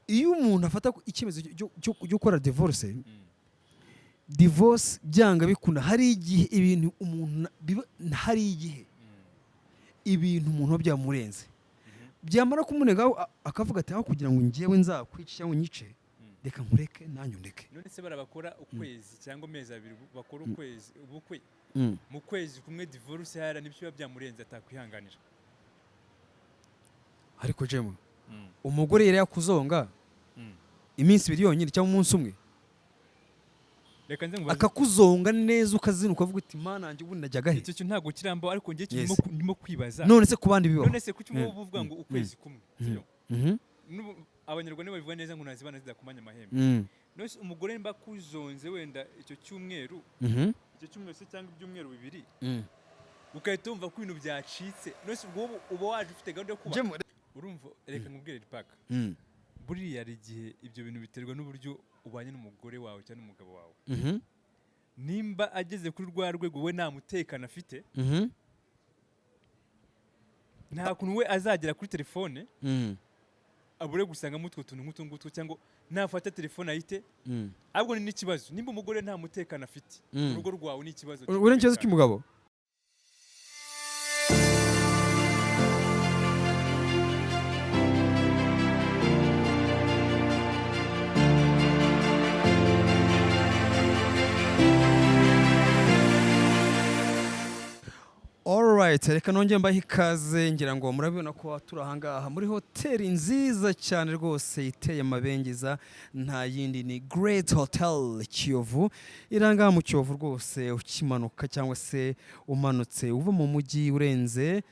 Iyo umuntu afata icyemezo cyo gukora divorce, divorce byanga bikunda hari igihe ibintu umuntu hari igihe ibintu umuntu biba byamurenze, byamara kumunega akavuga ati: "Aho kugira ngo njyewe nzakwice cyangwa unyice, reka nkureke nanjye undeke." None se barabakora ukwezi cyangwa amezi 2, bakora ukwezi ubukwe, mu kwezi kumwe divorce, hara nibyo biba byamurenze atakwihanganira. Ariko jemo umugore yari yakuzonga iminsi 2 yonyine cyangwa umunsi umwe, Reka nze nkubaze. akakuzonga neza ukazinuka ukavuga uti: "Mana yanjye, ubundi najyaga he?" Icyo kintu ntabwo kirambaho, ariko njye ndimo kwibaza. None se ku bandi bibaho? None se kuki uba uvuga ngo ukwezi kumwe, sibyo? Abanyarwanda babivuga neza ngo ntazibana zidakomanya amahembe. None se umugore mba akuzonze wenda icyo cyumweru, icyo cyumweru se cyangwa ibyumweru 2, ugahita wumva ko ibintu byacitse, none se ubwo wowe uba waje ufite gahunda yo kubaka? Jemo, Urumva, reka nkubwire paka, buriya hari igihe ibyo bintu biterwa n'uburyo ubanye n'umugore wawe cyangwa n'umugabo wawe. Nimba ageze kuri rwa rwego we nta mutekano afite, nta kuntu we azagera kuri telefone abure gusangamo utwo tuntu nk'utu ngutu, cyangwa nafata telefone ahite. Ahubwo ni n'ikibazo nimba umugore nta mutekano afite mu rugo rwawe, ni ikibazo. Uri ikibazo cy'umugabo. Alright, reka nongere mbahe ikaze. Ngira ngo murabibona ko turi ahangaha muri hoteli nziza cyane rwose iteye amabengeza, nta yindi ni Great Hotel Kiyovu. Iri ahangaha mu Kiyovu rwose, ukimanuka cyangwa se umanutse uva mu mujyi, urenze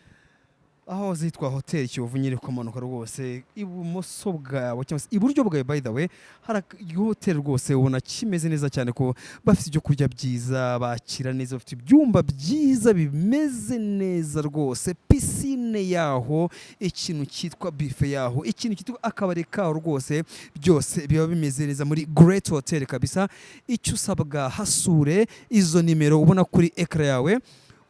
aho zitwa Hoteli Kiyovu nyine, kumanuka rwose ibumoso bwawe cyangwa se iburyo bwawe, by the way, hari hoteli rwose ubona kimeze neza cyane, ko bafite ibyo kurya byiza, bakira neza, bafite ibyumba byiza bimeze neza rwose, pisine yaho, ikintu cyitwa buffet yaho, ikintu cyitwa akabari kaho, rwose byose biba bimeze neza muri Great Hotel kabisa. Icyo usabwa, hasure, izo nimero ubona kuri écran yawe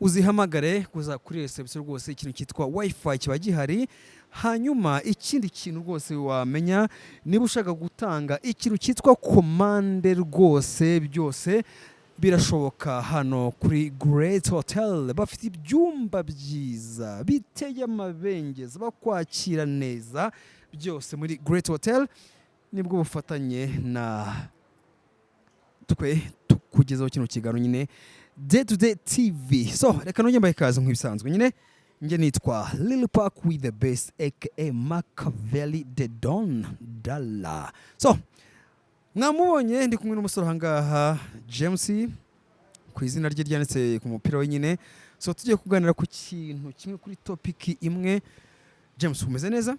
uzihamagare kuza kuri reception rwose, ikintu cyitwa WiFi kiba gihari. Hanyuma ikindi kintu rwose wamenya, niba ushaka gutanga ikintu cyitwa komande, rwose byose birashoboka hano kuri Great Hotel. Bafite ibyumba byiza biteye amabengeza, bakwakira neza, byose muri Great Hotel. Nibwo bufatanye na twe tukugezaho kino kiganiro nyine, Day to Day TV. So reka nongere mbahe ikaze nk'ibisanzwe nyine. Njye nitwa Lil Park with the best, aka Machiavelli the Don Dalla. So mwamubonye, ndi kumwe n'umusore ahangaha, James ku izina rye ryanditse ku mupira we nyine. So tugiye kuganira ku kintu kimwe, kuri topic imwe. James, umeze neza?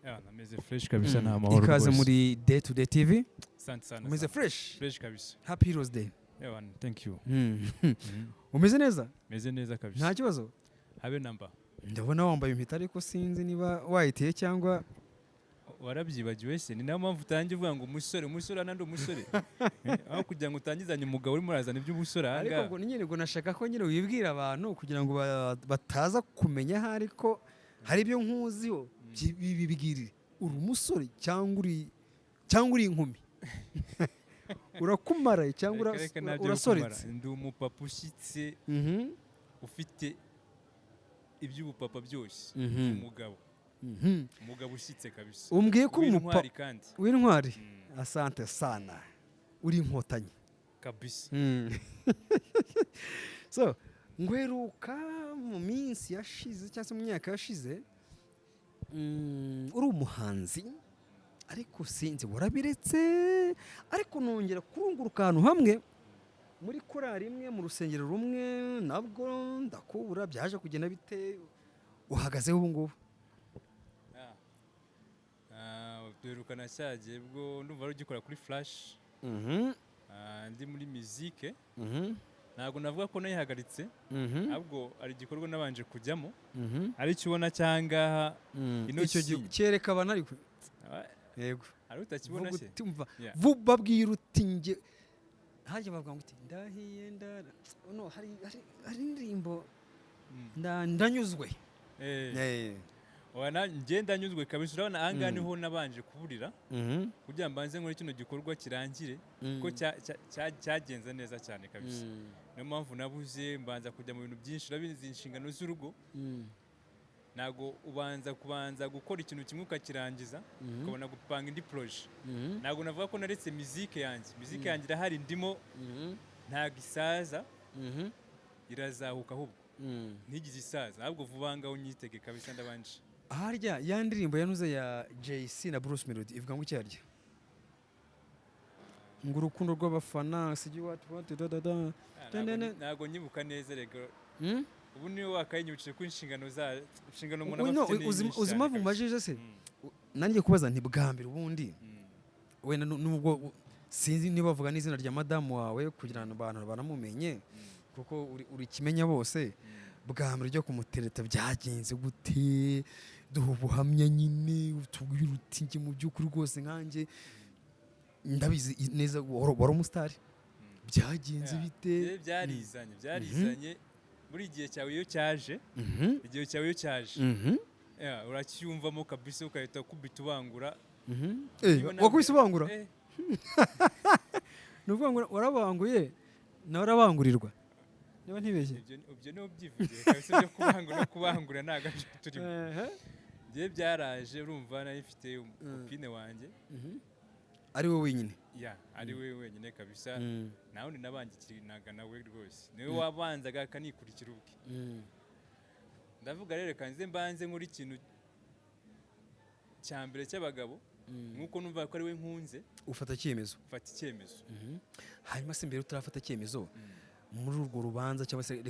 Yeah, nameze fresh kabisa, nta mahoro Ikaze rwose. muri Day to Day TV. Asante sana. Umeze Sana. fresh? Fresh kabisa. Happy Heroes Day. Yeah, man, thank you. Umeze neza? Meze neza kabisa. Nta kibazo? Habe namba. Ndabona wambaye impeta, ariko sinzi niba wayiteye cyangwa Warabyibagiwe se? Ni nayo mpamvu utangiye uvuga ngo umusore, umusore, nandi umusore. Aho kugira ngo utangizanye umugabo, urimo urazana iby'ubusore Ariko ahangaha. ngo nyine ngo nashaka ko nyine wibwira abantu kugira ngo bataza kumenya aho, ariko hari ibyo nkuziho. Bibwirire, uri umusore cyangwa uri inkumi, urakumaraye cyangwa Reka, reka, ntabyo urasoretse? gukumara. Ndi umupapa ushyitse, ufite iby'ubupapa byose. Umugabo. Umugabo ushyitse kabisa. Umbwiye ko uri umupapa W'intwari kandi. W'intwari. Mm. Asante sana, uri inkotanyi. Kabisa. So ngweruka mu minsi yashize cyangwa se mu myaka yashize, uri umuhanzi, ariko sinzi warabiretse, ariko nongera kurunguruka ahantu hamwe muri korali imwe mu rusengero rumwe, nabwo ndakubura. Byaje kugenda bite? Uhagazeho ubu ngubu? Ah. Ah, duherukana cyagiye bwo ndumva wari ugikora kuri Flash. Ah, ndi muri muzike. Ntabwo navuga ko nayihagaritse, ahubwo hari igikorwa nabanje kujyamo, aricyo ubona cyangaha ino Icyo gihe si. cyereka abantu, ariko Ah, yego. hari utakibona Vuga se? uti, umva, Yeah. babwira uti nge harya bavuga ngo uti ndahiye ndara, no hari indirimbo ndanyuzwe. Eh, Eh. Wana ngenda nyuzwe kabisa. Urabona ahangaha niho nabanje kuburira kugira mbanze nkore kino gikorwa kirangire, ko cyagenze neza cyane kabisa. Niyo mpamvu nabuze, mbanza kujya mu bintu byinshi. Urabizi, inshingano z'urugo, ntabwo ubanza kubanza gukora ikintu kimwe ukakirangiza, ukabona gupanga indi projet. Ntabwo navuga ko naretse mizike yanjye. Mizike yanjye irahari, ndimo, ntabwo isaza, irazahuka ahubwo. Ntigize isaza ahubwo, vuba ngaho unyitege kabisa, ndabanje. Harya ya ndirimbo yanuze ya JC na Bruce Melody ivuga ngo iki harya? Ngo urukundo rw'abafana sijyi what what da da da. Ah, ntabwo nyibuka neza rego. Ubu niwe wakayinyibukije ko inshingano za inshingano umuntu aba No, afite ni nyinshi uzi cyane impamvu kabisa. mbajije se? Nanjye kubaza nti bwa mbere ubundi wenda nubwo sinzi niba bavuga n'izina rya madamu wawe kugira ngo abantu banamumenye, kuko uri kimenya bose. Bwa mbere ujya kumutereta byagenze gute? Duha ubuhamya nyine, utubwire uti njye mu by'ukuri rwose nkanjye ndabizi neza wari umusitari, byagenze bite? Byarizanye buri gihe cyawe iyo cyaje, igihe cyawe iyo cyaje, yeah, uracyumvamo kabisa, ugahita ukubita ubangura. Eh, Niba wakubise ubangura? Eh. Ni ukuvuga ngo warabanguye nawe arabangurirwa, niba ntibeshye? Ibyo niho byivugiye kabisa, byo kubangura no kubangura ntabwo aribyo turimo. Njyewe byaraje, urumva nari mfite copine wanjye. Ari wowe wenyine? Ya, ari we wenyine kabisa. Nta wundi nabangikiranaga nawe rwose, niwe wabanzaga akanikurikira ubwe. Ndavuga rero reka nze mbanze nkora ikintu cya mbere cy'abagabo, nk'uko numva ko ari we nkunze. Ufata icyemezo? Mfata icyemezo. Hanyuma se mbere utarafata icyemezo, muri urwo rubanza cyangwa se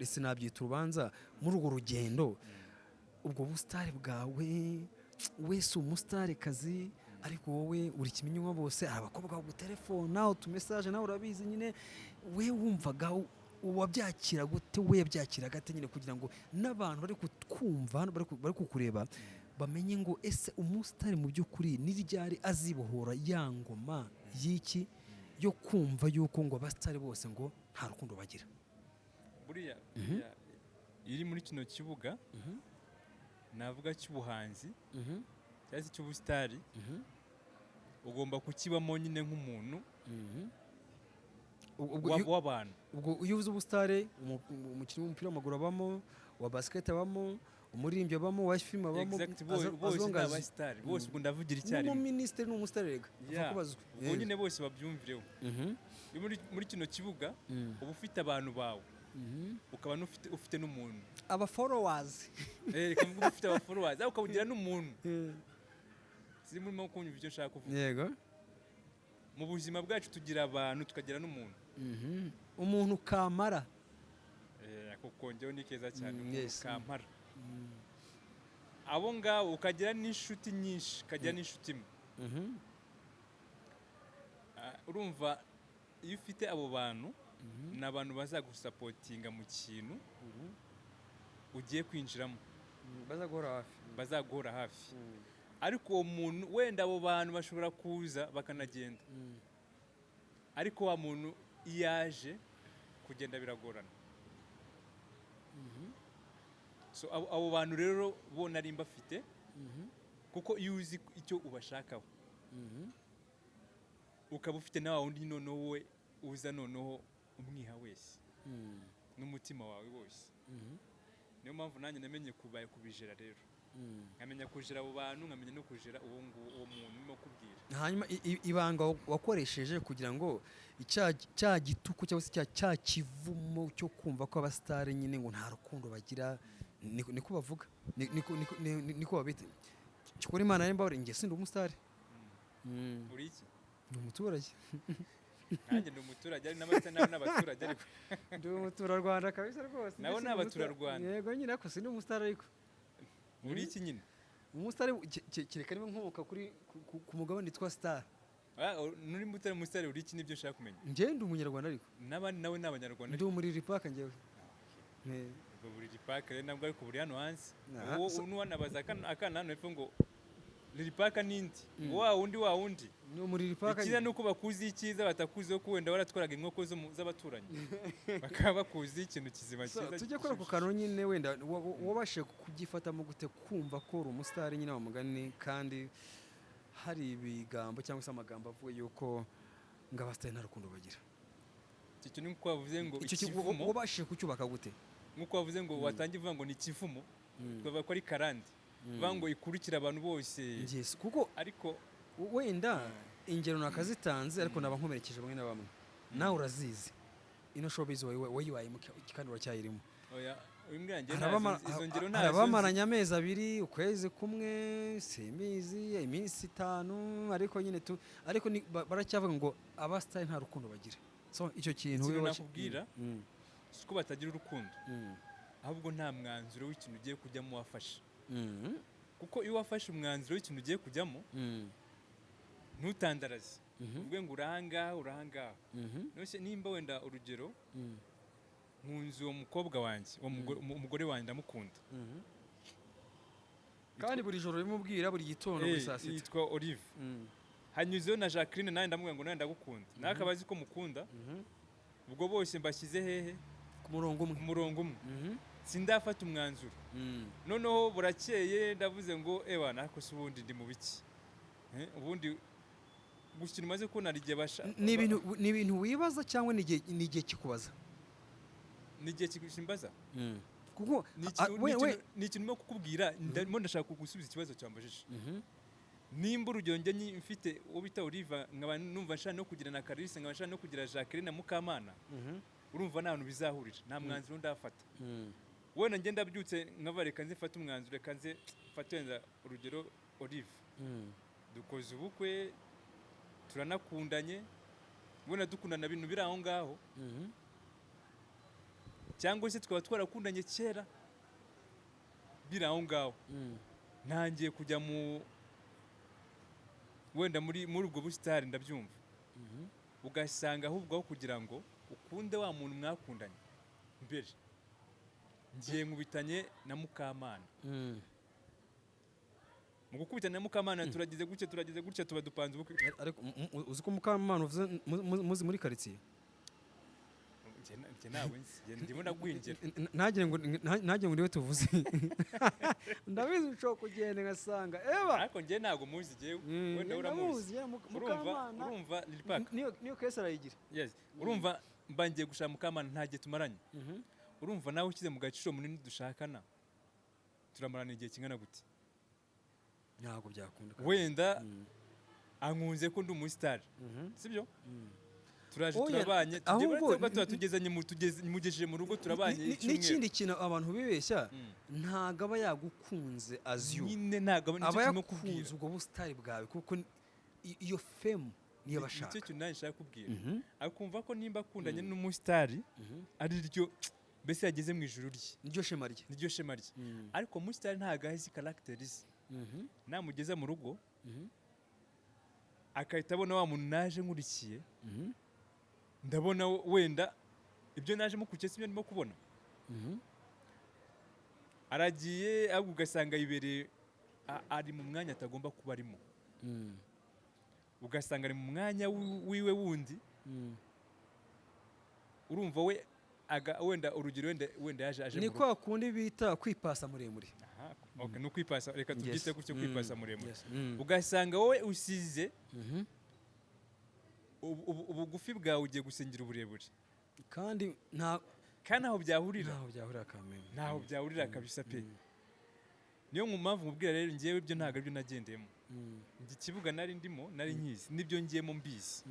sinabyita urubanza, muri urwo rugendo, ubwo busitari bwawe, wese umustarikazi, ariko wowe uri kimenywa bose, hari abakobwa bagutelefona utumessage, nawe urabizi nyine, we wumvaga wabyakira gute? We yabyakiraga ate nyine, kugira ngo n'abantu bari kutwumva hano, bari kukureba bamenye ngo ese umusitari mu by'ukuri ni ryari azibohora ya ngoma y'iki yo kumva yuko ngo abasitari bose ngo nta rukundo bagira? Buriya iri muri kino kibuga navuga cy'ubuhanzi cyangwa se cy'ubusitari, ugomba kukibamo nyine nk'umuntu Ubwo w'abantu. Ubwo iyo uvuze ubusitari, umukinnyi w'umupira w'amaguru abamo, uwa basket abamo, umuririmbyi abamo, uwa filime abamo. Exact, bose as long ni as- abasitari bose, ubwo ndavugira icyarimwe. N'umuminisitiri ni umusitari rega, apfa kubazwa. Ubwo nyine bose babyumvireho. Iyo muri kino kibuga uba ufite abantu bawe, ukaba ufite n'umuntu. Aba followers. Eh, reka mvuge ufite abafollowers, ariko ukabugira n'umuntu. Sinzi murimo kunyumva icyo nshaka kuvuga. Yego. Mu buzima bwacu tugira abantu, tukagira n'umuntu. Umuntu kamara. Eh, ako kongeho ni keza cyane. Umuntu kampara abo ngabo, ukagira n'inshuti nyinshi, ukagira n'inshuti imwe. Ah, urumva iyo ufite abo bantu, ni abantu bazagusupportinga mu kintu ugiye kwinjiramo. Baza guhora hafi. Bazaguhora hafi. Ariko uwo muntu, wenda abo bantu bashobora kuza bakanagenda, ariko wa muntu iyo aje kugenda biragorana. So abo bantu rero bo nari mbafite, kuko iyo uzi icyo ubashakaho, ukaba ufite na wa wundi noneho we uza noneho umwiha wese n'umutima wawe wose. Niyo mpamvu nanjye namenye kubijera rero, nkamenya kujera abo bantu, nkamenya no kujera uwo nguwo, uwo muntu urimo kubwira. Hanyuma ibanga wakoresheje kugira ngo cya gituku cyangwa se cya kivumo cyo kumva ko abasitari nyine ngo nta rukundo bagira, niko bavuga, niko babita, cyokora Imana yambabare, njye sindi umusitari. Uri iki? Ndi umuturage. Nanjye ndi umuturage, ari n'abasa nabo n'abaturage ariko. Ndi umuturarwanda kabisa rwose. Nabo Njye ni sindi abaturarwanda. Yego nyine, ariko sindi umusitari ariko. Uri iki nyine? Umusitari kereka niba nkomoka kuri ku mugabane witwa star. Ah, nuri mutari umusitari, uri iki? Nibyo nshaka kumenya. Njye ndi umunyarwanda ariko. N'abandi nawe ni abanyarwanda. Ndi umuriri paka njyewe. Ubwo buri gipaka rero nabwo, ariko buri hano hanze Aha, uwo nuwanabaza akana hano hepfo ngo Lil Park n'indi, ngo wa wundi, wa wundi. Ni muri Lil Park. Icyiza ni uko bakuzi icyiza, batakuziho ko wenda waratwaraga inkoko z'abaturanyi, bakaba bakuzi ikintu kizima So, cyiza tujye kuri ako gishimishije. kantu nyine, wenda wabashije kubyifatamo gute, kumva ko uri umusitari nyine wa mugani, kandi hari ibigambo cyangwa se amagambo avuga yuko ngo abasitari nta rukundo bagira? Icyo kintu, nk'uko wavuze ngo Icyo ikivumo, wabashije kucyubaka gute? Nk'uko wavuze ngo watangiye uvuga ngo ni ikivumo, twavuga ko ari karande, uvuga ngo ikurikira abantu bose. Yes, kuko Ariko wenda ingero nakazitanze, ariko naba nkomerekeje bamwe na bamwe, nawe urazizi. Ino showbiz wayibayemo kandi uracyayirimo. Oya, uyu njye Hari izo ngero hari ntazo nzi. abamaranye amezi 2, ukwezi kumwe, simbizi, iminsi 5, ariko nyine tu ariko baracyavuga ngo abasitari nta rukundo bagira. So icyo kintu Ikintu wowe nakubwira, si uko batagira urukundo, ahubwo nta mwanzuro w'ikintu ugiye kujyamo wafashe, kuko iyo wafashe umwanzuro w'ikintu ugiye kujyamo, ntutandaraze, uvuge ngo urahangaha, urahangaha. None nimba wenda urugero, nkunze uwo mukobwa wanjye, uwo umugore wanjye ndamukunda. Kandi buri joro bimubwira, buri gitondo, buri saa sita. Yitwa Olive. Hanyuzeho na Jacqueline, nawe ndamubwira ngo nawe ndagukunda, nawe akaba azi ko mukunda. Ubwo bose mbashyize hehe? Ku murongo umwe. Ku murongo umwe. Sindafata umwanzuro. Noneho burakeye, ndavuze ngo ewa, ariko se ubundi ndi mu biki? Ubundi gusa ikintu umaze kubona, hari igihe basha Ni ibintu wibaza cyangwa ni igihe kikubaza? Ni igihe kimbaza. Kuko Ni ikintu ni ikintu ndimo kukubwira, ndimo ndashaka gusubiza ikibazo cyambajije. Nimba urugero njye mfite uwo bita Olive, nkaba numva nshaka no kugira na Clarisse, nkaba nshaka no kugira Jacqueline na Mukamana, urumva nta hantu bizahurira, nta mwanzuro ndafata. Wenda njye ndabyutse nkava, reka nze mfate umwanzuro, reka nze mfate wenda urugero Olive, dukoze ubukwe, turanakundanye, wenda dukundana ibintu biri aho ngaho, cyangwa se tukaba twarakundanye kera biri aho ngaho, ntangiye kujya mu wenda muri ubwo busitani, ndabyumva, ugasanga ahubwo aho kugira ngo ukunde wa muntu mwakundanye mbere, ngiye nkubitanye na Mukamana. Mu gukubitana na Mukamana, turagize gutya, turagize gutya, tuba dupanze ubukwe. Ariko uzi ko Mukamana uvuze muzi muri karitsiye? Njye ntawe nzi. Njye ndimo ndagwingira. Ntagire ngo niwe tuvuze. Ndabizi, nshobora kugenda ngasanga eba. Ariko njye ntabwo muzi jyewe. Wenda uramuzi. Ndamuzi, ya, Urumva? Mukamana. Urumva Lil Park? Niyo kese arayigira. Yes, urumva mba ngiye gushaka Mukamana, nta gihe tumaranye. Urumva nawe ushyize mu gaciro munini, dushakana turamarana igihe kingana gute? Ntabwo byakunda. Wenda ankunze ko ndi umusitari, sibyo? Turaje, Oya, turabanye, ahubwo tugiye tugezanye mu tugeze mugejeje mu rugo, turabanye icyumweru. N'ikindi kintu abantu bibeshya, ntabwo aba yagukunze as you. Nyine ntabwo nicyo Aba kirimo kubwira. yakunze ubwo busitari bwawe, kuko iyo fame niyo bashaka. Nicyo kintu nanjye nshaka kubwira. Akumva ko nimba akundanye n'umusitari, ari ryo mbese yageze mu ijuru rye. Niryo shema rye. Niryo shema rye. Ariko umusitari ntabwo azi caractère ze. Namugeza mu rugo, agahita abona wa muntu naje nkurikiye, ndabona wenda ibyo naje mukurikiye sibyo ndimo kubona. Aragiye, ahubwo ugasanga yibereye ari mu mwanya atagomba kuba arimo, ugasanga ari mu mwanya wiwe wundi. Urumva we wenda urugero, wenda yaje aje Ni mu rugo. kwa kundi bita kwipasa muremure. Aha, okay, ni ukwipasa, reka tubyite gutyo, kwipasa muremure. Yes. Ugasanga wowe usize ubugufi bwawe, ugiye gusingira uburebure. Kandi nta Kandi ntaho byahurira. Ntaho byahurira kameme. Ntaho byahurira kabisa pe. Niyo mu mpamvu mubwira rero, ngewe ibyo ntabwo aribyo nagendeyemo. Njye ikibuga nari ndimo nari nkizi, nibyo ngiyemo mbizi.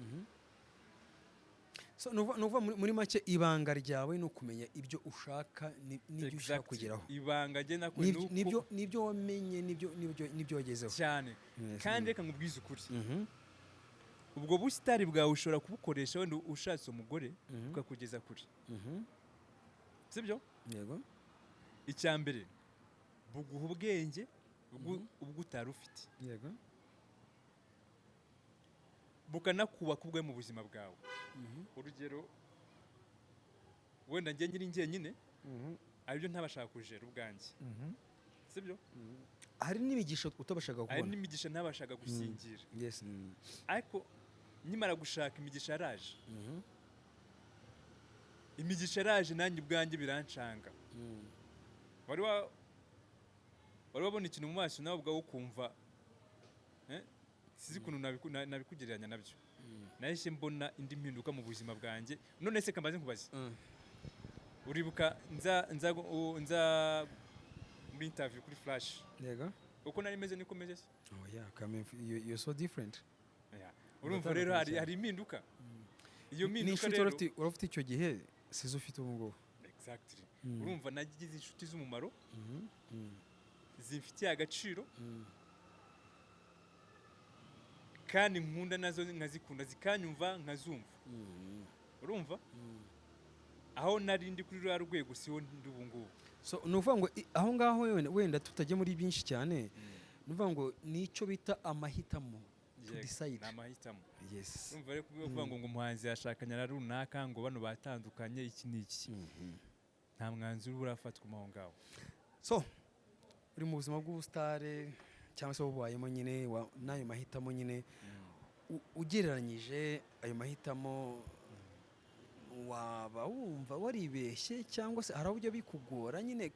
So, ni ukuvuga muri make, ibanga ryawe ni ukumenya ibyo ushaka n'ibyo ushaka Exactly. kugeraho. Ibanga njye nakuye ni uko Nibyo wamenye, nibyo wagezeho. Cyane. Kandi reka nkubwize ukuri, ubwo busitari bwawe ushobora kubukoresha wenda ushatse umugore, bukakugeza kure, sibyo? Yego. Icya mbere, buguha ubwenge ubwo utari ufite, bukanakubaka ubwawe mu buzima bwawe. Urugero, wenda njye nkiri njyenyine, aribyo ntabashaka kujera ubwanjye, sibyo? Hari n'imigisha utabashaga Hari kubona. n'imigisha ntabashaga gusingira. Ariko nkimara gushaka, imigisha yaraje. Imigisha yaraje, nanjye ubwanjye birancanga. Wari wabona ikintu mu maso nawe ubwawe ukumva, eh? Sinzi ukuntu nabikugereranya nabyo. Nahise mbona indi mpinduka mu buzima bwanjye. None se kambaze nkubaze, uribuka nza muri interview kuri Flash, uko nari meze niko meze se? Oh yeah, come you're so different. Yeah. Urumva rero hari cyane. hari impinduka. Iyo Ni mpinduka inshuti rero wari ufite icyo gihe sizo ufite ubu ngubu. Exactly. Urumva nagize inshuti z'umumaro, zimfitiye agaciro, kandi nkunda, nazo nkazikunda, zikanyumva nkazumva. Urumva aho nari ndi kuri ruriya rwego siho ndi ubu ngubu. So ni ukuvuga ngo aho ngaho wenda tutajya muri byinshi cyane, ni ukuvuga ngo nicyo bita amahitamo, to Yego, decide. Ni amahitamo. Urumva rero kuvuga ngo umuhanzi yashakanye na runaka, ngo bano batandukanye, iki n'iki, nta mwanzuro uba urafatwa aho ngaho. So uri mu buzima bw'ubusitare cyangwa se bubayemo nyine n'ayo mahitamo nyine, ugereranyije ayo mahitamo, waba wumva waribeshye cyangwa se hari aho ujya bikugora nyine,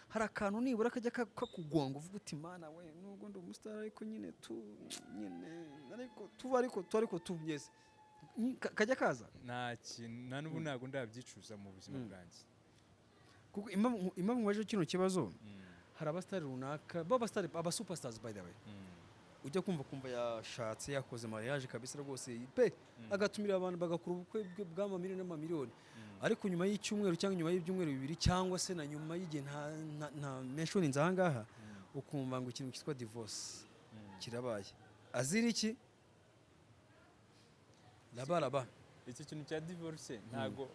hari akantu nibura kajya kakugonga uvuga uti: "Mana we, nubwo ndi umusitari ariko nyine tu nyine ariko tu ariko tu ariko tu yes." Kajya kaza? Nta kintu, nta n'ubu ntabwo ndabyicuza mu buzima bwanjye. Kuko impamvu nkubaje kino kibazo, hari abasitari runaka b'abasitari, aba superstars by the way, ujya kumva yashatse, yakoze mariage kabisa rwose pe, agatumira abantu, bagakora ubukwe bwe bw'amamiliyoni n'amamiliyoni, ariko nyuma y'icyumweru cyangwa nyuma y'ibyumweru 2 cyangwa se na nyuma y'igihe nta mentioninze aha ngaha, ukumva ngo ikintu cyitwa divorce kirabaye, azira iki? Raba raba. Iki kintu cya divorce ntago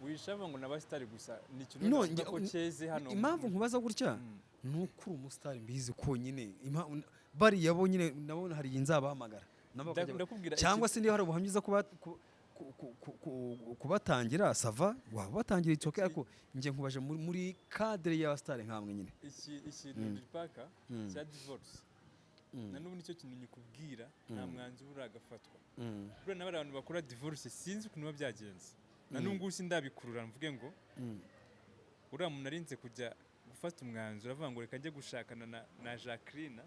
wishava ngo n'abasitari gusa, ni ikintu No, navuga ko cyeze hano. Impamvu nkubaza gutya ni uko uri umusitari, mbizi konyine. Bariya bo nyine nabo hari igihe nzabahamagara nabo Ndakubwira cyangwa se niba hari ubuhamya uza kubatangira, ça va, waba batangira, it's okay, ariko njye nkubaje muri cadre y'abasitari nkamwe nyine. Iki ikintu gipaka cya divorce, na n'ubu nicyo kintu nyikubwira, nta mwanzuro uragafatwa. Buriya n'abari abantu bakora divorce sinzi ukuntu biba byagenze, na n'ubu ngubu sindabikurura mvuge ngo uriya muntu arinze kujya gufata umwanzuro avuga ngo reka njye gushakana na Jacqueline,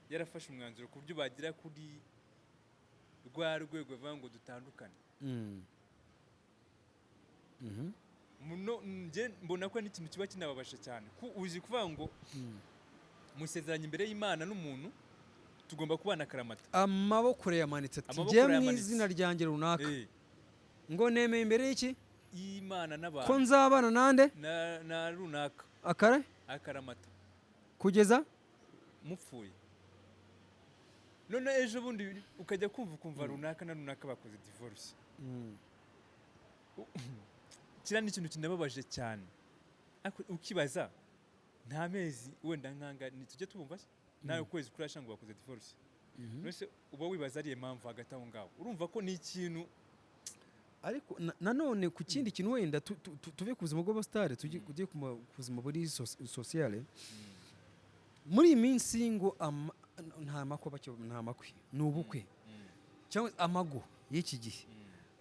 yarafashe umwanzuro ku buryo bagera kuri rwa rwego bavuga ngo dutandukane. Muno njye mbona ko n'ikintu kiba kinababasha cyane, ku uzi kuvuga ngo musezeranye imbere y'Imana n'umuntu, tugomba kubana akaramata. Amaboko yamanitse ati Amaboko njye mu yamanitse. izina ryanjye runaka, ngo nemeye imbere y'iki? Y'Imana Ko n'abantu. nzabana nande? Na runaka. Akare? Akaramata. Kugeza mupfuye. None ejo bundi ukajya kumva ukumva runaka na runaka bakoze divorce. Kiriya ni ikintu kinababaje cyane, ariko ukibaza nta mezi wenda nkanga tujye tubumva se nawe ukwezi kurasha ngo bakoze divorce. None uba wibaza ariyo mpamvu hagati aho ngaho, urumva ko ni ikintu Ariko nanone ku kindi kintu, wenda tuve ku buzima bw'abasitari tujye ku buzima buri sociale. Muri iyi minsi ngo nta makwe nta makwe, ni ubukwe cyangwa se amago y'iki gihe,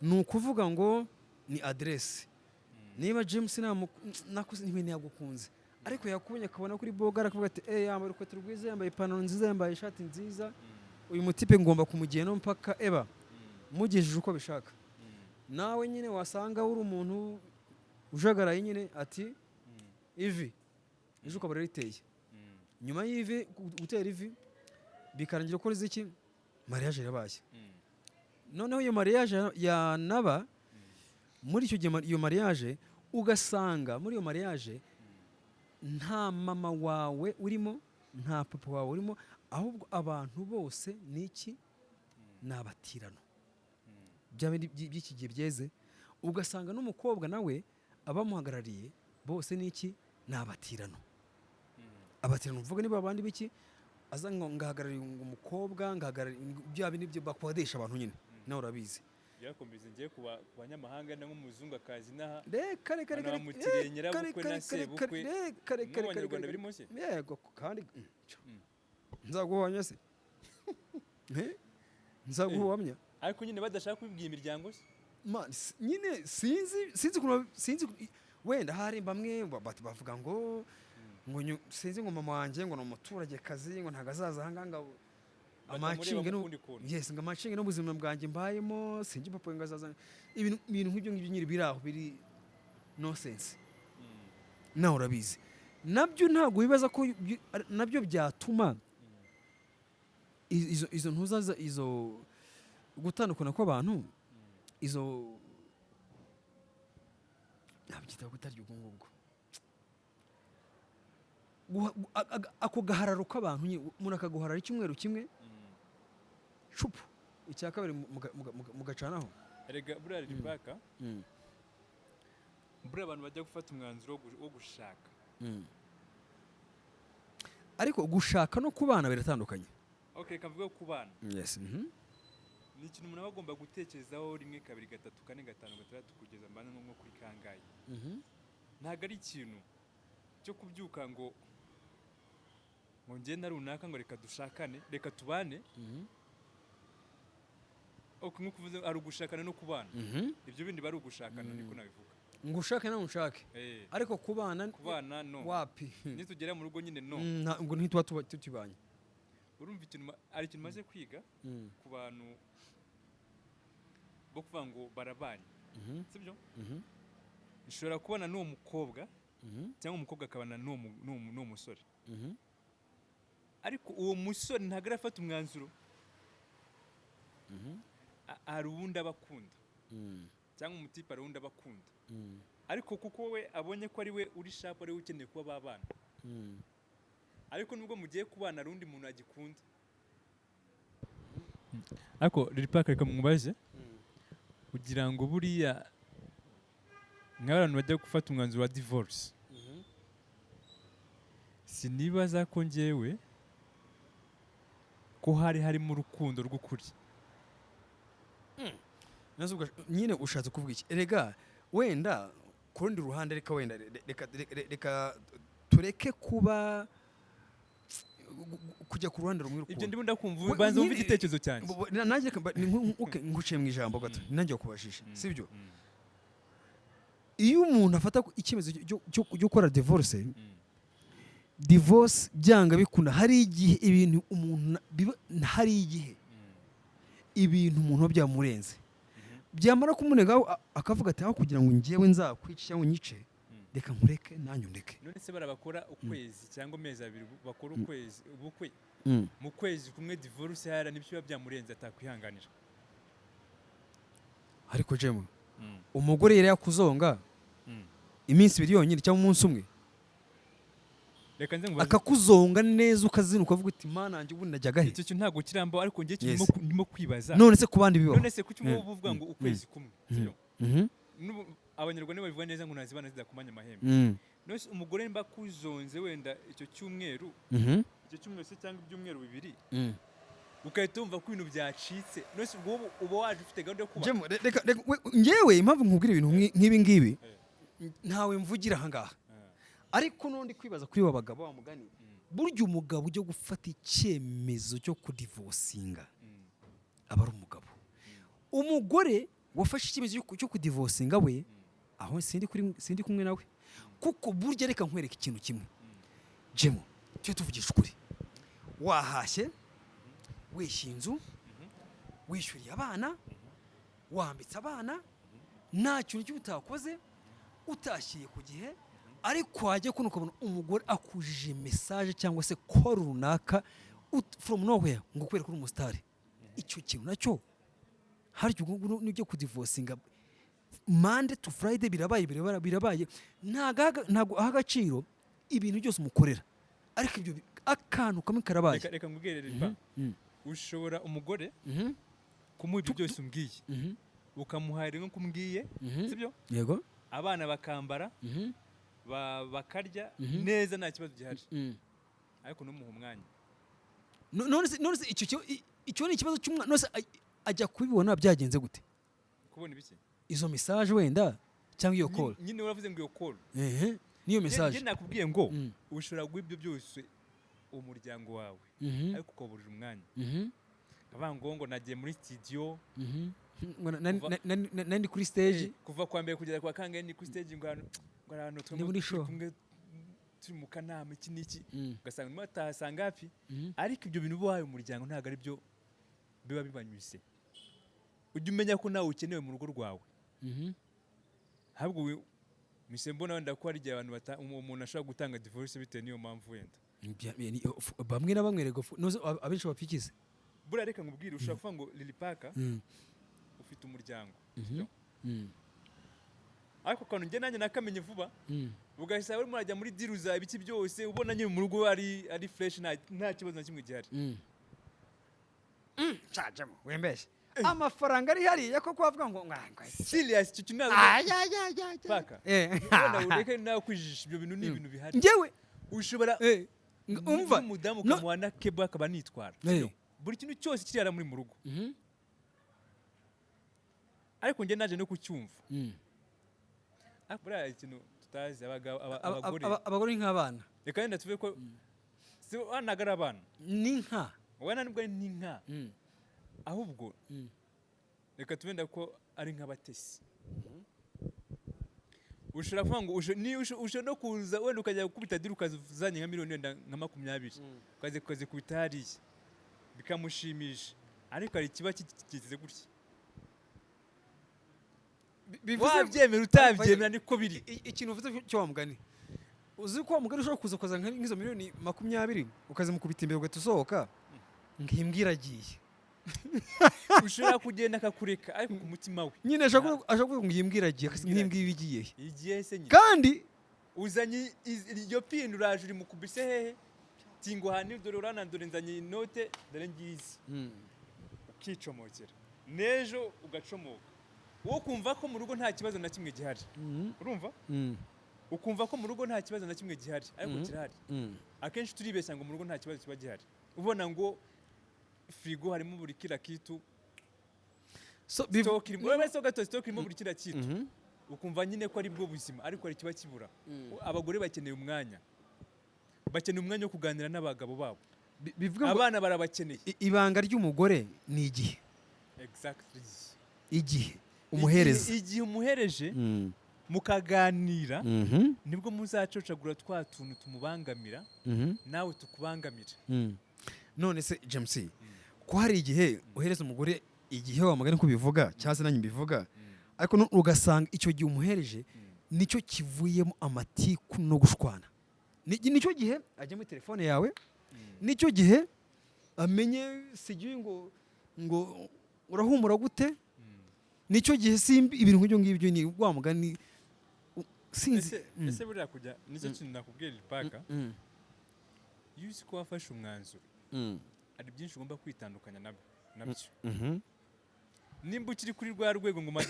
ni ukuvuga ngo ni aderesi. Niba James nakuze ntibintu yagukunze, ariko yakubonye akabona kuri bogara, akavuga ati: "Eh, yambaye urukweto rwiza, yambaye ipantaro nziza, yambaye ishati nziza, uyu mutipe ngomba kumugenda mpaka eba mugejeje uko abishaka." Nawe nyine wasanga uri umuntu ujagaraye nyine, ati ivi ejo ukaba riteye, nyuma y'ivi gutera ivi bikarangira ukoze iki? Mariage irabaye. Noneho iyo mariage yanaba, muri icyo gihe iyo mariage ugasanga muri iyo mariage nta mama wawe urimo, nta papa wawe urimo, ahubwo abantu bose ni iki? Ni abatirano bya bindi by'iki gihe byeze. Ugasanga n'umukobwa nawe abamuhagarariye bose ni iki? Ni abatirano. Abatirano mvuga niba abandi biki aza ngo ngahagarariye umukobwa, ngahagarariye bya bindi byo bakodesha abantu nyine, nawe urabizi. Byakomeze ngiye ku banyamahanga na nk'umuzungu akazi inaha. Reka, reka, reka. Hano Reka. Bamutiriye Reka. nyirabukwe Reka. na Reka. sebukwe. Reka, reka, reka. N'Abanyarwanda Reka. Birimo se? Yego, kandi nzaguhwanya se? Eh? Nzaguhwanya. Ariko nyine badashaka kubibwira imiryango se? Man, nyine sinzi ukuntu, sinzi wenda hari bamwe bavuga ngo sinzi, ngo mama wanjye ngo ni umuturage kazi, ngo ntabwo azaza ahangaha ngo Batamureba amacinge no ukundi kuntu. Yes, ngo amacinge n'ubuzima bwanjye mbayemo, sinzi papa ngo azaza, ibintu nk'ibyo ngibyo nyine biri aho, biri nonsense. Nawe urabizi, nabyo ntabwo wibaza ko nabyo byatuma izo ntuzaza, izo gutandukana kw'abantu, izo nabyita kutarya ubwo ngubwo. Ako gahararo k'abantu nyine, umuntu akaguharara icyumweru kimwe, cupu, icya kabiri mugacanaho. Erega buriya ripaka, buriya abantu bajya gufata umwanzuro wo gushaka. Ariko gushaka no kubana biratandukanye. Okay, reka mvuge ku bana. Yes. Ni ikintu umuntu aba agomba gutekerezaho rimwe, kabiri, gatatu, kane, gatanu, gatandatu, kugeza mbana nko kuri kangahe. Ntabwo ari ikintu cyo kubyuka ngo njye na runaka ngo reka dushakane, reka tubane. Ok, nk'uko uvuze, ari ugushakana no kubana. Ibyo bindi bari ugushakana, niko nabivuga. Ngo ushake nawe unshake. Eh. Ariko kubana Kubana no. Wapi. Nitugera mu rugo nyine no. Ngo ntituba tutibanye. Urumva ikintu hari ikintu maze kwiga ku bantu bo kuvuga ngo barabanye, sibyo? Nshobora kubana n'uwo mukobwa cyangwa umukobwa akabana n'uwo musore, ariko uwo musore ntabwo arafata umwanzuro. Hari uwundi aba akunda, cyangwa umutipe hari uwundi aba akunda, ariko kuko we abonye ko ari we uri sharp, ari we ukeneye kuba babana, ariko nubwo mugiye kubana hari undi muntu agikunda. Ariko Lil Park, reka mubaze, kugira ngo buriya nk'abantu bajya gufata umwanzuro wa divorce, sinibaza ko njyewe ko hari harimo urukundo rw'ukuri. Nazo nyine ushatse kuvuga iki? Erega wenda ku rundi ruhande, reka wenda reka tureke kuba kujya ku ruhande rumwe Ibyo urukundo. Ndimo ndakumva, banza wumve nyine- igitekerezo cyanjye. Nanjye reka okay, nguciye mu ijambo gato, nanjye wakubajije, sibyo? Iyo umuntu afata icyemezo cyo gukora divorce, divorce byanga bikunda hari igihe ibintu umuntu hari igihe ibintu umuntu biba byamurenze, byamara kumunega akavuga ati: "Aho kugira ngo njyewe nzakwice cyangwa unyice, reka nkureke nanjye undeke." None se barabakora ukwezi cyangwa amezi 2, bakora ukwezi ubukwe, mu kwezi kumwe divorce, hara nibyo biba byamurenze atakwihanganira. Ariko jemu, umugore yari yakuzonga iminsi 2 yonyine cyangwa umunsi umwe, Reka nze nkubaze. akakuzonga neza, ukazinuka, ukavuga uti: "Mana yanjye, ubundi najyaga he?" Icyo kintu ntabwo kirambaho, ariko njye ndimo kwibaza. None se ku bandi bibaho? None se kuki uba uvuga ngo ukwezi kumwe, sibyo? N'ubu Abanyarwanda babivuga neza ngo ntazibana zidakomanya amahembe. None se umugore nimba akuzonze wenda icyo cyumweru, icyo cyumweru se cyangwa ibyumweru 2, ugahita wumva ko ibintu byacitse, none se ubwo wowe uba waje ufite gahunda yo kubaka? Jemu, reka njyewe impamvu nkubwira ibintu nk'ibi ngibi, ntawe mvugira aha ngaha, ariko n'undi kwibaza kuri abo bagabo, wa mugani, burya umugabo ujya gufata icyemezo cyo kudivosinga aba ari umugabo. Umugore wafashe icyemezo cyo kudivosinga we, aho sindi kumwe nawe, kuko burya reka nkwereke ikintu kimwe, Jemu, tujye tuvugisha ukuri. Wahashye, wishyuye inzu, wishyuriye abana, wambitse abana, nta kintu kimwe utakoze, utashyiriye ku gihe, ariko wajya kuno ukabona umugore akujije message cyangwa se call runaka from nowhere, ngo kubera ko uri umusitari. Icyo kintu nacyo harya ubwo ngubwo nibyo kudivosinga? Monday to Friday birabaye, birabaye, birabaye, ntabwo aha agaciro ibintu byose umukorera, ariko ibyo akantu kamwe karabaye. Reka nkubwire Ripa, ushobora umugore kumuha ibyo byose umbwiye, ukamuhahira nk'uko umbwiye, sibyo? Yego. Abana bakambara, bakarya neza, nta kibazo gihari, ariko ntumuhe umwanya. None se icyo ni ikibazo cy'umwana? None se ajya kubibona byagenze gute? Kubona ibiki? Izo message wenda cyangwa iyo call. Nyine uravuze ngo iyo call. Ehe, niyo message. Njye nakubwiye ngo ushobora guha ibyo byose umuryango wawe, ariko ukaburira umwanya, avuga ngo nagiye muri studio. Ngo nari kuri stage. Kuva kwa mbere kugera kwa kangahe ni kuri stage, ngo ahantu, ngo hari ahantu Ni muri turi show. kumwe, turi mu kanama, iki n'iki, ugasanga urimo ataha saa ngapi. Ariko ibyo bintu uba wahaye umuryango ntabwo ari byo biba bibanyuze. Ujye umenya ko nawe ukenewe mu rugo rwawe. Ahubwo mise mbona wenda ko hari igihe abantu umuntu ashobora gutanga divorce bitewe n'iyo mpamvu wenda. Bamwe na bamwe rego abenshi bapfikize. Buriya reka nkubwire, ushobora kuvuga ngo Lili Paka, ufite umuryango, sibyo? Ariko akantu njye nanjye nakamenye vuba, ugahita urimo urajya muri deal zawe, ibiki byose, ubona nyine mu rugo ari fresh, nta kibazo na kimwe gihari. Cajemo wembeshe amafaranga ari hariya koko wavuga ngo Serious, icyo kintu ntabwo Paka, wenda ureke nawe kwijijisha, ibyo bintu ni ibintu bihari. Njyewe Ushobora umva n'umudamu no- ukamuha na kebo akaba anitwara, sibyo? Buri kintu cyose kiri hariya muri mu rugo, ariko njye naje no kucyumva. Ariko buriya ikintu tutazi, abagore Abagore ni nk'abana. Reka wenda tuve ko si ntabwo ari abana. Ni nka Wenda nubwo ari n'inka, ahubwo reka tubenda ko ari nk'abatesi. Ushobora kuvuga ngo ushobora no kuza wenda ukajya gukubita deal, ukaza uzanye nka miliyoni wenda nka 20, ukaza ukazikubita hariya bikamushimisha, ariko hari ikiba kigize gutya. Wabyemera utabyemera, niko biri. Ikintu uvuze cyo, wa mugani, uzi ko wa mugani ushobora kuza ukazana nk'izo miliyoni 20, ukazimukubita imbere, ugahita usohoka ngimbwira agiye. Ushobora kugenda akakureka, ariko ku mutima we Nyine ashobora kuvuga ngo ngimbwira agiye, ngimbwira ibigiye he? Igihe se nyine Kandi uzanye iryo pindu, uraje uri mukubise hehe tinguhani, dore urana, dore nzanye inote, dore ngizi, ukicomokera, n'ejo ugacomoka, wowe ukumva ko mu rugo nta kibazo na kimwe gihari. Urumva, ukumva ko mu rugo nta kibazo na kimwe gihari, ariko kirahari. Akenshi turibeshya ngo mu rugo nta kibazo kiba gihari, ubona ngo firigo harimo buri kila kitu, So, stock irimo, urabona stock gato, stock irimo buri kila kitu, ukumva nyine ko ari bwo buzima, ariko hari ikiba kibura. Abagore bakeneye umwanya, bakeneye umwanya wo kuganira n'abagabo babo. Bivuga ngo Abana barabakeneye. Ibanga ry'umugore ni igihe. Exactly. Igihe umuhereza. Igihe umuhereje, mukaganira, nibwo muzacocagura twa tuntu tumubangamira, nawe tukubangamira. None se James, ko hari igihe uhereza umugore igihe, wa mugani ko ubivuga cyangwa se nanjye mbivuga, ariko ugasanga icyo gihe umuhereje nicyo kivuyemo amatiku no gushwana? Nicyo gihe ajya muri telefone yawe, nicyo gihe amenye sigiye ngo urahumura gute, nicyo gihe simbi, ibintu nk'ibyo ngibyo, ni wa mugani sinzi. Ese ese buriya kujya nicyo kintu nakubwira ipaka, iyo uzi ko wafashe umwanzuro, hari byinshi ugomba kwitandukanya nabyo. Nimba ukiri kuri rwa rwego ngo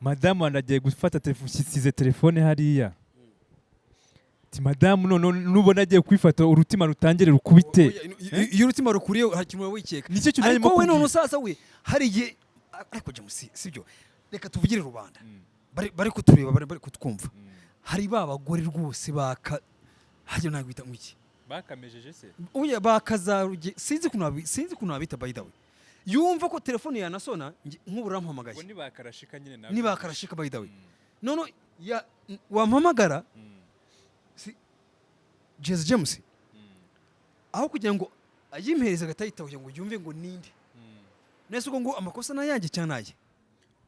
madamu wanjye agiye gufata telefone, ushyize telefone hariya, ati madamu none nubona agiye kuyifata, urutima rutangire rukubite. Oya, iyo urutima rukuriye hari ikintu uba wikeka. Nicyo kintu Ariko narimo we none kubwira. usasa we hari igihe, ariko James, sibyo, reka tuvugire rubanda bari kutureba, bari kutwumva. Hari ba bagore rwose baka hajya ntabwo bita ngo iki? Bakamejeje se? Oya, bakazaruge, sinzi ukuntu wabita. By the way, yumva ko telefone yanasona nk'ubu urampamagaye. Ngo nibakarashika nyine nawe. Nibakarashika, by the way, none ya wampamagara si Jesse James, aho kugira ngo ayimpereze agahita kugira ngo yumve ngo ninde. Nese ubwo ngo amakosa nayanjye cyangwa naye?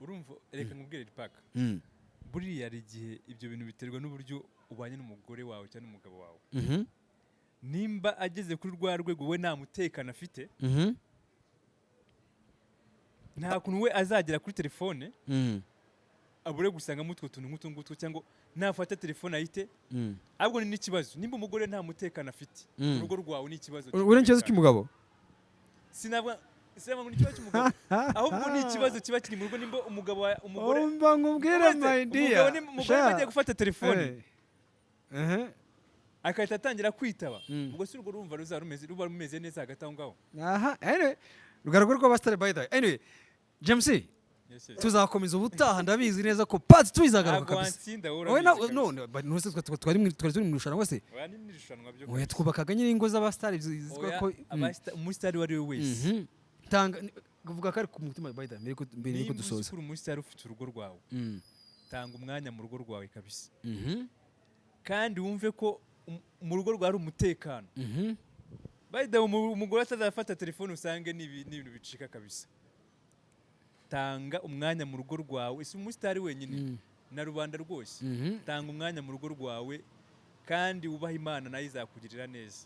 Urumva, reka nkubwire paka, buriya hari igihe ibyo bintu biterwa n'uburyo ubanye n'umugore wawe cyangwa n'umugabo wawe. Nimba ageze kuri rwa rwego we nta mutekano afite, nta kuntu we azagera kuri telefone abure gusangamo utwo tuntu nk'utu ngutwo, cyangwa nafata telefone ahite. Ahubwo ni n'ikibazo nimba umugore nta mutekano afite urugo rwawe, ni ikibazo. Uri ikibazo cy'umugabo. Sinavuga ngo ni ikibazo cy'umugabo, ahubwo ni ikibazo kiba kiri mu rugo nimba umugabo umugore Umva nkubwire, my dear. Umugore niba agiye gufata telefone agahita atangira kwitaba, ubwo si urwo urumva ruzaba rumeze, ruba rumeze neza hagati aho ngaho? Aha, anyway, rugaragara rw'abasitari, by the way. Anyway, James. Yes. Tuzakomeza ubutaha, ndabizi neza ko part 2 izagaruka. Ntabwo Kabisa. wansinda wowe, Wowe urabizi kabisa. none ntuse twari turi mu irushanwa se? Oya, ni n'irushanwa byo Oya, kabisa. twubakaga nyine ingo z'abasitari zitwa Oya, ko umusitari uwo ari we wese. Tanga kuvuga ko ari ku mutima, by the way, mbere yuko Nimba uzi dusoza. ko uri umusitari ufite urugo rwawe, tanga umwanya mu rugo rwawe kabisa, kandi wumve ko mu rugo rwawe hari umutekano. By the way, umugore atazafata telefone usange ni ibintu bicika kabisa. Tanga umwanya mu rugo rwawe, si umusitari wenyine, na rubanda rwose. Tanga umwanya mu rugo rwawe kandi wubahe Imana, nayo izakugirira neza.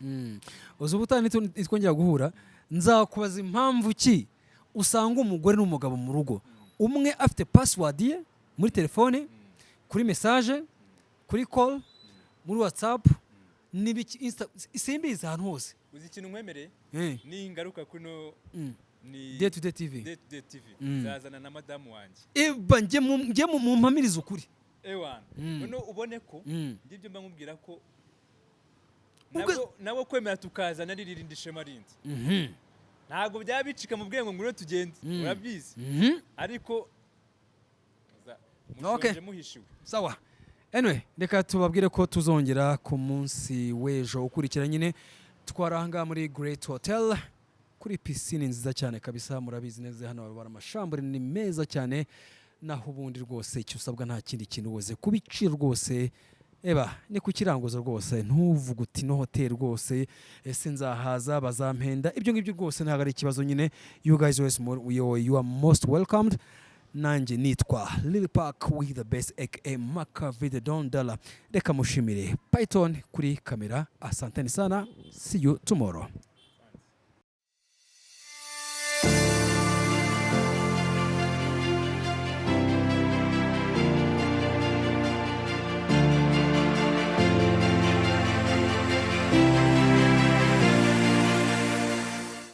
Uzi, ubutaha nitwongera guhura nzakubaza impamvu ki usanga umugore n'umugabo mu rugo, umwe afite password ye muri telefone, kuri message, kuri call, muri WhatsApp n'ibiki, Insta, simbizi, ahantu hose. Uzi ikintu nkwemereye? Ni ingaruka kuno ni Day to Day TV. Day to Day TV. Nzazana na madamu wanjye. Eba, njye mumpamirize ukuri. Ewana, noneho ubone ko ngibyo mba nkubwira ko nabo kwemera tukazana ari irindi shema rindi. Ntabwo byaba bicika mu bwenge ngo ngwino tugende, urabizi, ariko mushonje muhishiwe. Sawa, anyway, reka tubabwire ko tuzongera ku munsi w'ejo ukurikira nyine. Twaranga muri Great Hotel kuri piscine nziza cyane kabisa. Murabizi neza, hano bari amashambure ni meza cyane. Naho ubundi rwose icyo usabwa nta kindi kintu, weze ku biciro rwose, eba ni ku kiranguzo rwose. Ntuvuge uti no hoteli rwose ese nzahaza bazampenda, ibyo ngibyo rwose ntabwo ari ikibazo nyine. You guys always you are most welcomed. Nanjye nitwa Lil Park with the best, aka Makavi the Don Dollar. Reka mushimire Python kuri kamera. Asanteni sana, see you tomorrow.